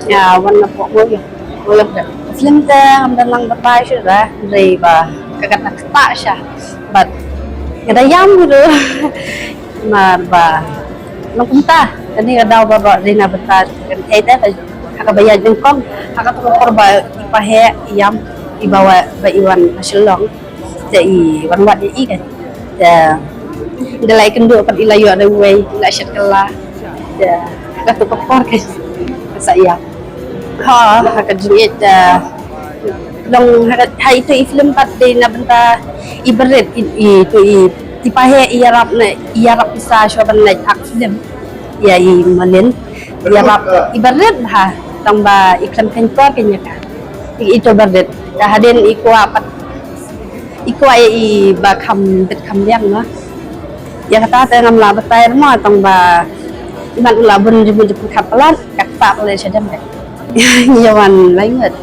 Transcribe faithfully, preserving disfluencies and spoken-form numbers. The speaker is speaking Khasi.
Nga wan na pok mo yo. Mo yo ka film te ngam da nang batai shuh da. Dei ba ka kat na kata sha. But nga da ïam ruh. Mar ba nang kumta kane ka daw ba ba dei na batai kan ei te ka ka ba ïa jingkong ha ka tu ka por ba i pa he i ïam i ba wa ba i wan ha Shillong. Te i wan wat i ka te da lai kynduh pat i la ïoh da wei i la shet kala. Te ka tu ka por ka sa ïa ha ha ka jingit te long ha ka- ha itu i film pat dei na bynta i berit i i tu i ti pa he i yarap na i yarap pisa shuwa ban leit ak film ïa i Malin i yarap i berit ha tang ba i khlem kynpor kynja ka i itu berit ka hadien i kwah pat i kwah ïa i ba kham bit kham liang ma ïa kata te ngam lah batai ma tang ba i man u lah bun jingmut jingpyrkhat palat ka kata palat sha dem ka ïa wan lai ngut.